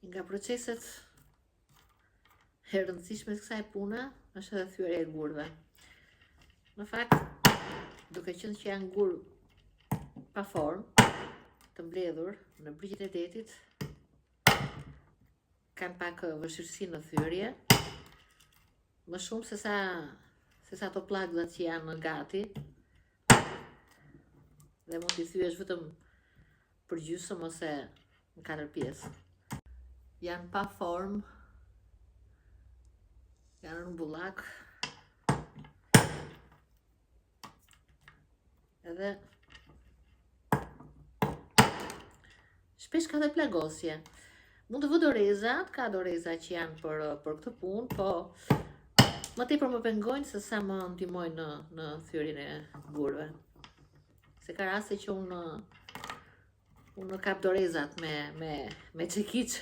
Një nga proceset e rëndësishme të kësaj pune është edhe thyerja e gurëve. Në fakt, duke qenë që janë gurë pa formë, të mbledhur në brigjet e detit, kanë pak vështirësi në thyerje, më shumë se sa se sa ato pllakëzat që janë gati. Dhe mund t'i thyesh vetëm për gjysëm ose në katër pjesë. Janë pa formë, janë rrumbullak. Edhe shpesh ka dhe plagosje. Mund të vë dorezat, ka doreza që janë për, për këtë punë, po më tepër më pengojnë se sa më ndihmojnë në, në thyerjen e gurëve. Se ka raste që unë unë kap dorezat me, me, me çekiç.